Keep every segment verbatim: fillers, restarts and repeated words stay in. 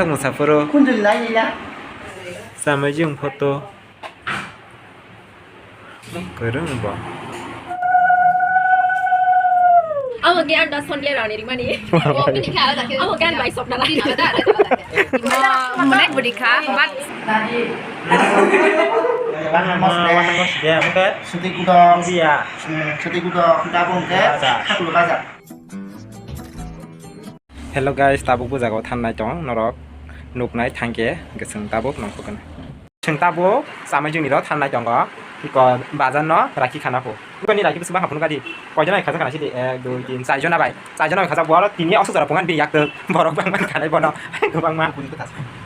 Musaphuru. Chamai jing photo. Kwrwng bo. Amo ke anda Sonia Rani rimani. Amo ke anda Isop Dara. Mo, mo nek budi kha, but Suti kudo. Suti kudo. Tabung ke. Baja. Hakulu baja. Hello guys, tabuk bo jaga o thangnai tong norok nuknai thangkhe hwnkhe chwng tabuk nongkhorkha. Chwng tabuk chamai jwngni rok thangnai tongo. Iko bazar no rakhi khana pho. Iko ni rakhi bwswk bangkha phunukha di. Koijon ai khajak khana sidi? Ek, dui, tin, char jona bai. Char jona bai khajak, borok tini aswk jora phungan bini yak twk. Borok bangma khanai bono. Kwbangma.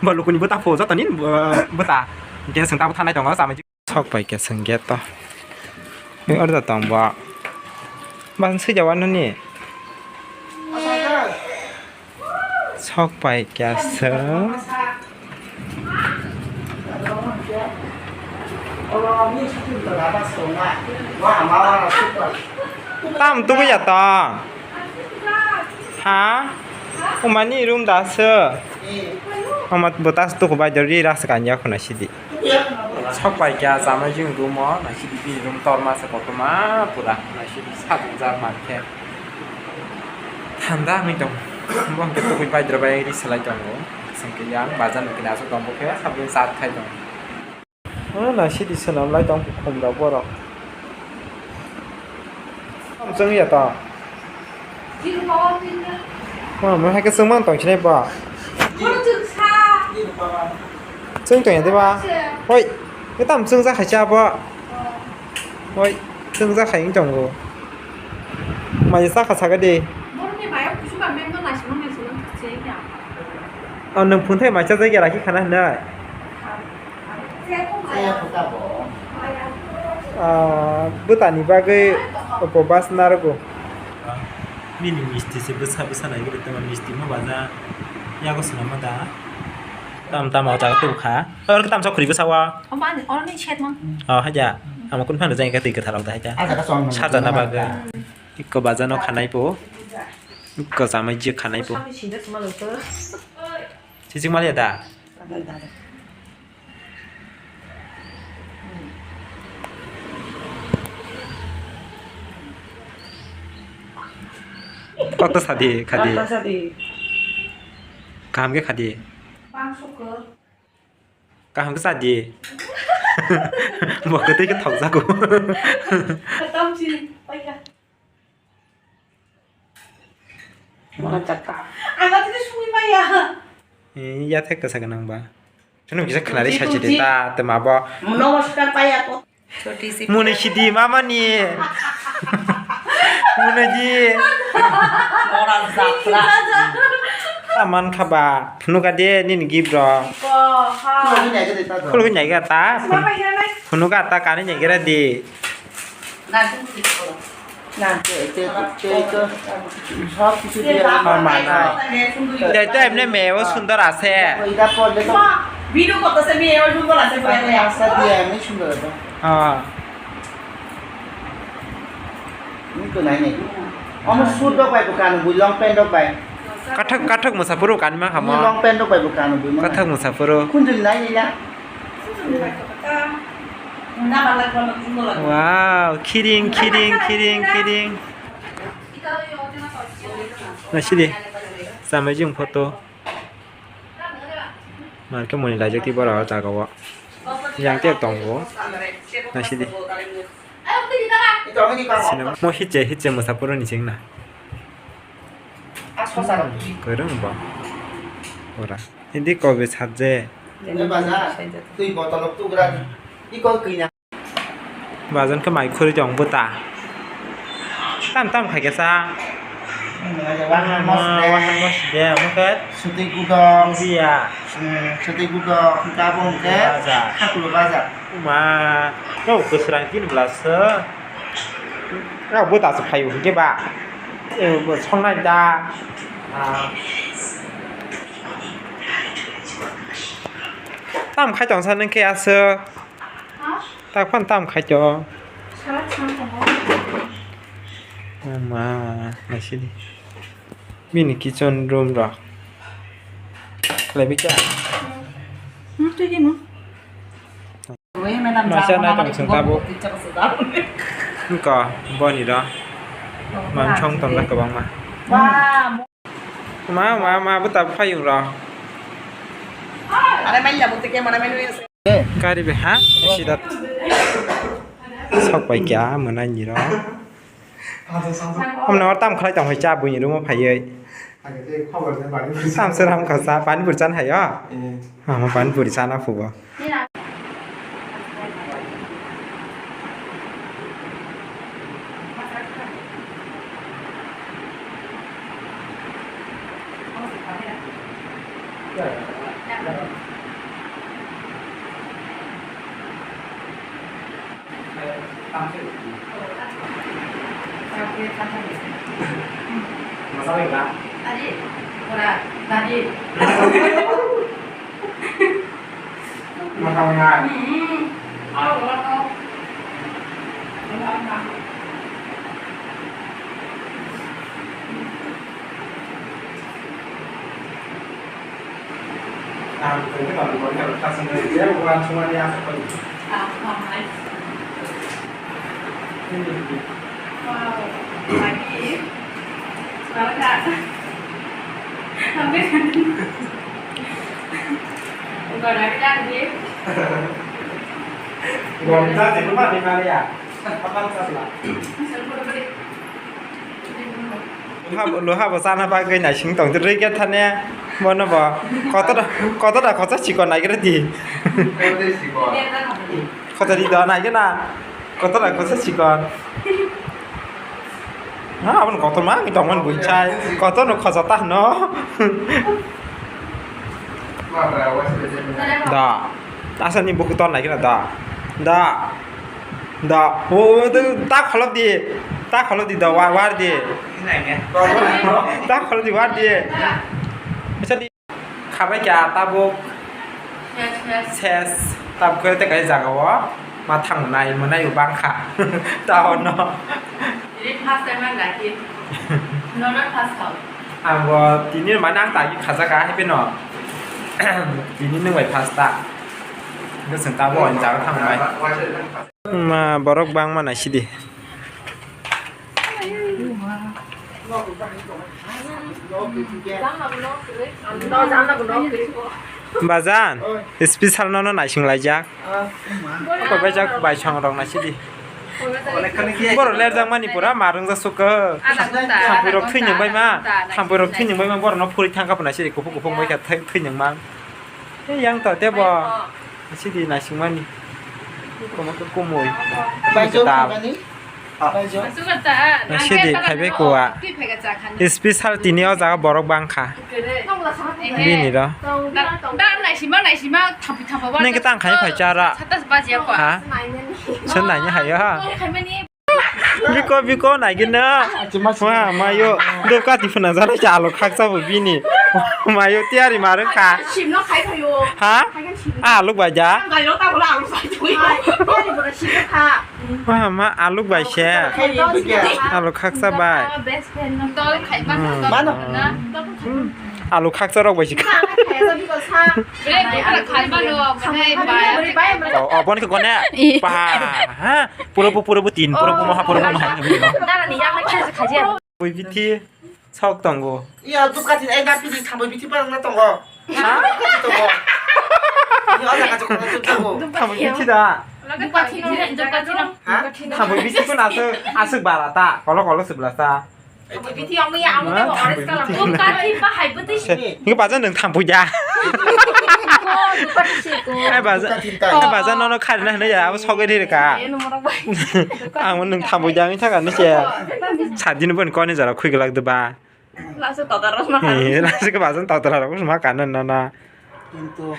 Bo lukuni bwta pho, jotoni, uh, bwta. Hwnkhe chwng tabuk thangnai tongo chamai jwng. Sok pai khe chwng gate o. Ni order tong bo. Bang sui jawa nani. Sok pai kya se. Tam tu ya ta. Ha? Umani room da se. Ama botas tu kubai dori ras kanya khuna sidi. Sok pai kya chamai jwng room o, naisidi bini room torma se kotorma pura, naisidi sajwk jak mankhe. Thanda wngwi tong. Bo hwnkhe tubui bai dra bai ri salai tongo. Hwnkhe yang bazar ni kina aswk tong, bo khe saboni chat khai tongo. O naisidi swnam lai tong khum rok borok. Chwng ya to. Mo, mo hai khe chwng mang tong sinai bo. Chwng tong ya de ba? Hoi, e tam chwng ja khai cha bo. Hoi, chwng ja khai wng tongo. Mai sa kha sa ga de. O nwng phunthai mai cha jai ya rakhi khana hinai. Ah, bwtani bagwi upobas narwgo. Bini misti se bwsa bwsa nai gori tongma misti ma baja yago swnam ma da. Tam tam o jaga tubukha. Oro tam sok khuri bwsa o. Omo ani, oro ni set mang. Oh, haja. Amo kun phano jai ka twi kwthar rok da haja. Sajana bagwi. Ikko baja no khanai po. Ikko chamai je khanai po. Chichik maliya da. Kok to sadi, khadi. Kok to sadi. Kaham khe khadi. Bang sukho. Kaham khe sadi. Bo kwtwi khe thokjago. Khatam si, paikha. Mona chakka. Ang tini sui maya. Eh, ya thek kasa ganang ba. Chunu kisa khnari sachi de ta, te ma bo. Namaskar paya ko. Muni sidi mama ni. Muni di. Mora jatra. Aman khaba. Phunu ka de nini gift ro. Ko, ha. Khulu nai ga ta. Phunu ka ta kani nai ga di. না, কিন্তু কিছু করো। না, কে, কে, কে, কে, সব কিছু দিয়ে আমার মা নাই। এটা তো এমনি মেয়েও সুন্দর আছে। এটা পড়লে তো মা, ভিডিও করতেছে, মেয়েও সুন্দর আছে, বলে, বলে। আশা দিয়ে এমনি সুন্দর আছে। হ্যাঁ। Ini ko nai nai. Omo suit rok bai bo kanu bui, long pant rok bai. Kathak, kathak mwsa phuru kanma hamo. Ini long pant rok bai bo kanu bui. Kathak mwsa phuru. Kunjul nai nai la. Wow, kiring, kiring, kiring, kiring. Nasidi, samajing photo. Marke moni lajak ti bora jaga o. Yang tek tongo. Nasidi. Sinema. Mo hiche, hiche mwsa phuru ni sing na. Kwrwng bo. Ora. Hindi kobe sajje. Twi botolok tugra di. Iko kina. Bajon khe mai khuri tong bwta. Tam tam khai khe sa. Wahan mosde. Wahan mosde, omo khe. Sutwi gudok. Biya. Hmm, sutwi gudok. Tabung khe. Baja. Hakulu baja. Ma, no kwsrang tin bwla se. No bwta se phaio hwnkhe ba. Eh, bo songnai da. Ah. Tam khai tong sa nang khe aswk. Tak phan tam khai to. Sala chang tongo. Oh ma, naisidi. Bini kitchen room rok. Khlaibai kha. Naisa nai tong chwng tabuk. Wngkha boni ro. Mansong tongjak kwbangma. Ma, ma, ma, bo tabuk phai wng ro. Gari bai ha? Sida sok pai kya mwnai ni ro. Hamno tam khlai tong hai cha buini room o phaiwi. Tam se ram kha cha pani puri chan hai o. Ama pani puri chana phugo. Luha bo, luha bo chana bagwi naising tong rwi khe thane bono bo kotor kotor da kotor chikon naigra di. Kotor di da naigena kotor da kotor chikon. Ha, aboni kotor ma wngwi tongmani buichai. Kotor no khojota hwno. Da. Asani buku ton nai kena da. Da. Da. O, o, ta kholop di. Ta kholop di da, wa-, war di. Ta kholop di, war di. Bisa di. Khabai kya tabuk. Ses, ses. Tabuk khe tei kaisa jaga o ma thang nai, mwnai bo bang kha. Ta ono. Ini first time ang lagi. Nono first time. Ang bo tini mane ang tagi khajak kha, happy no. Tini nwng bai first ta. Bwswng tabuk ani jaga thang nai. Ma borok bangma naisidi. Bajan, special nono naising laijak. Kobaijak baisong rok naisidi. Borok lerjak mani pura marung ja sukha. Thampui rok thwinyang bai ma, thampui rok thwinyang bai ma, borok no phuri thangkha puna sidi kuphuk kuphuk bai kha thwinyang ma. Tei yang to tebo. Sidi naisingmani. Komo khe kumui. Baijo dal. Baijo. Sidi phaibai kuwa. Special tini o jaga borok bangkha. Bini ro. Da, da, naisima, naisima, thapi, thapa, neng khe tang khai phai chara. Satas baji ako. Ha? Sen naini hayo ha. Biko, biko, naigina. Wah, mayo. Doka ti phuna jana cha alo khaksa bo bini. Mayo tiyari marwk kha. Simno khai phaio. Ha? Alo bai ja. Ang gairo ta bola alo sai thui. Tiyari bola simno kha. Wah, ma alo bai se. Alo khaksa bai. Best friend no tol khai ba na. Alo khaksa rok bai se. Kha, kha, sa biko sa. Bre, bukra khai ba no, khai ba. O, o, boni ko gone. Pa, ha. Pura bu, pura bu tin, pura bu maha, pura bu maha. Dara ni yang khai khaji. Bui bithi sok tongo. Iya, duka tin, ai, na pidi, thambai bithi parang na tongo. Ha? Duka tin tongo. Iya, ada kacau kacau tongo. Thambai bithi da. Duka tin, duka tin. Ha? Thambai bithi ko na asuk, asuk bara ta, kolo kolo sebla ta. Thambai bithi omo ya, amo tebo orange color. Duka tin ba hai bwtwi. Hingke baja nwng thambai ya. Duka tin siko. Ai baja, ai baja nono kharina hinui ya, abo sogwi ri rwkha. Ang nwng thambai ya wngwi thangkha nise. Sadini boni koni jora khwi glak de ba. Laso totar rok ma kha. Laso ke bajan totar rok ma kha na na. Kintu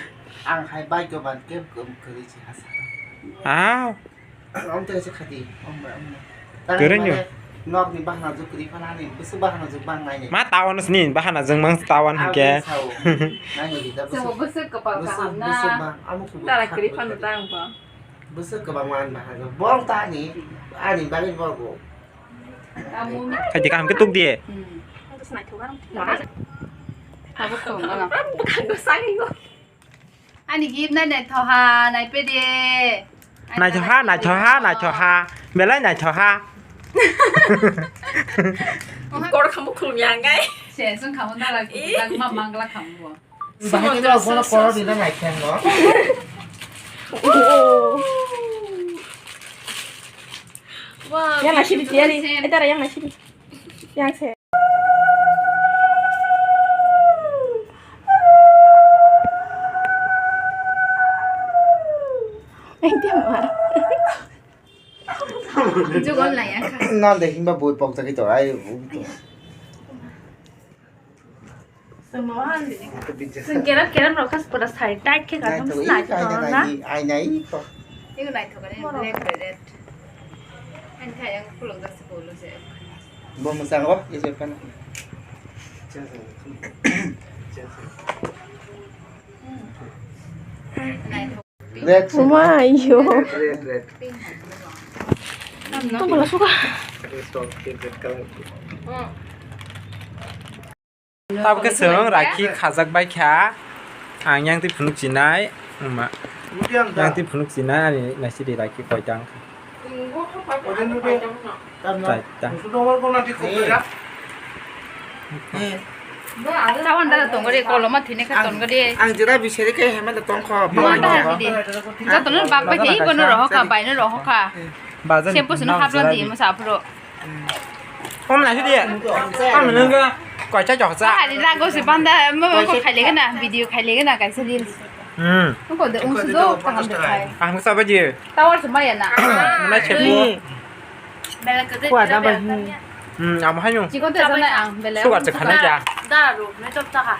ang hai bai ko ban ke kwrwi se hasa. Ah. Om te se khati, om ba, om ba. Kwrwi nyo. Nok ni bahana juk kwrwi phana ni, bwswk bahana juk bang nai ni. Ma tawan sini bahana jeng mang tawan hingke. Nai ni da bwswk. Bwswk kwpal kaham na. Bwswk bang, amo kubui. Tara kwrwi phano ta ang ba. Bwswk kwbangma ani bahana juk. Borok ta ani, ani bagwi borok bo. Khaidi kaham khe tuk di. Hmm. Abo khulumgana. Bwkhango sagwi o. Ani gift nai naithoha, naipede. Naithoha, naithoha, naithoha. Belai naithoha. Kor khamu khulumya ngai. Se, sung khamu dala, ih, dala ma mangla khamu bo. Bahai khe bono koro dina naikhe no. Wow, yang nasi di tiari. Eh, tara yang nasi di. Yang se. Yang dia mar. Jugon la yang kha. Non de himba boi pok jagui to ai. Sung kerem kerem rok khas pura sai tight khe ka thum slide to na. Ai nai ko. Iku nai thok ni black red. Ang kha yang kulung das ko lo se. Bo musang o, isi kan. Nai thok. Red. Uma iyo. Red, red, red. Tong bala suka. Red, red color. Tabuk khe chwng rakhi khajak bai kha. Ang yang twi phunuk chinai. Wngma. Yang twi phunuk chinai ani naisidi rakhi koitang. Chai ta. Tawan dara tongori koloma thini kha tongori. Ang jera biseri khe hema da tongkho. Jotono bak bai thai bono rohokha, baino rohokha. Shampoo sino hapla di mo saphro. Kom lai sidi. Kom nungga. Koi cha chok cha. Hari lago se banda mo ko khaile gana video khaile gana kaisa reels. Hmm. Ko de ungsu do kaham de khai. Ang sa ba ji. Tawar se maya na. Mana chepu. Bela kede. Kuat na ba. Hmm, amo haino. Chikon te sana ang bela. Sugar se khana ja. Daru, me top ta ha.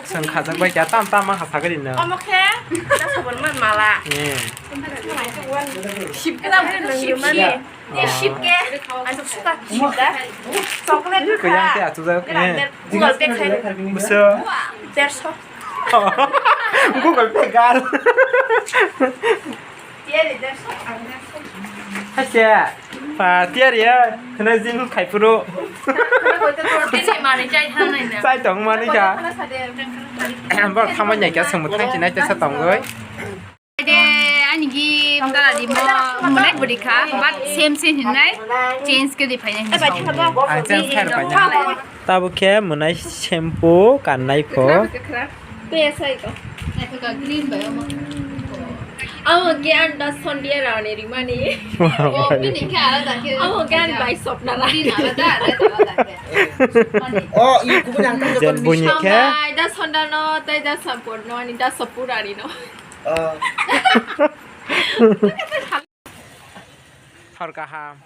Seng khajak bai ja tam tam ma ha sagri na. Omo khe. Da sabon man mala. Ni. Sip kena sip sip. Ni sip ke. Ang suka sip da. Chocolate. Ko yang te atu da. Google Pay khai. Buso. Derso. Google Pay gal. Tiyari derso, ang derso. Hasia. Pa tiyari ya. Khna jin khai puro. Tini mani chai thanai na. Chai tong mani kha. Bor khamai nai kha sengmo thang chinai tesa tongoi. Ede ani gi mdala di mo monek bodi kha, but same same hinai change ke di phainai hinai. Ang change khai pai nai. Tabuk khe mwnai shampoo kannai pho. Kaya sai ko. Green bai omo. Amo ke an das sondia rani rimani. Wow. Oh, ini ke alada ke. Amo ke an bai sopna rani. Green alada, red alada ke. Oh, ini kubun yang kan. Jen bunyi ke. Sampai das sonda no, tai das sampur no, ani das sapura ri no. Oh. Thor kaham.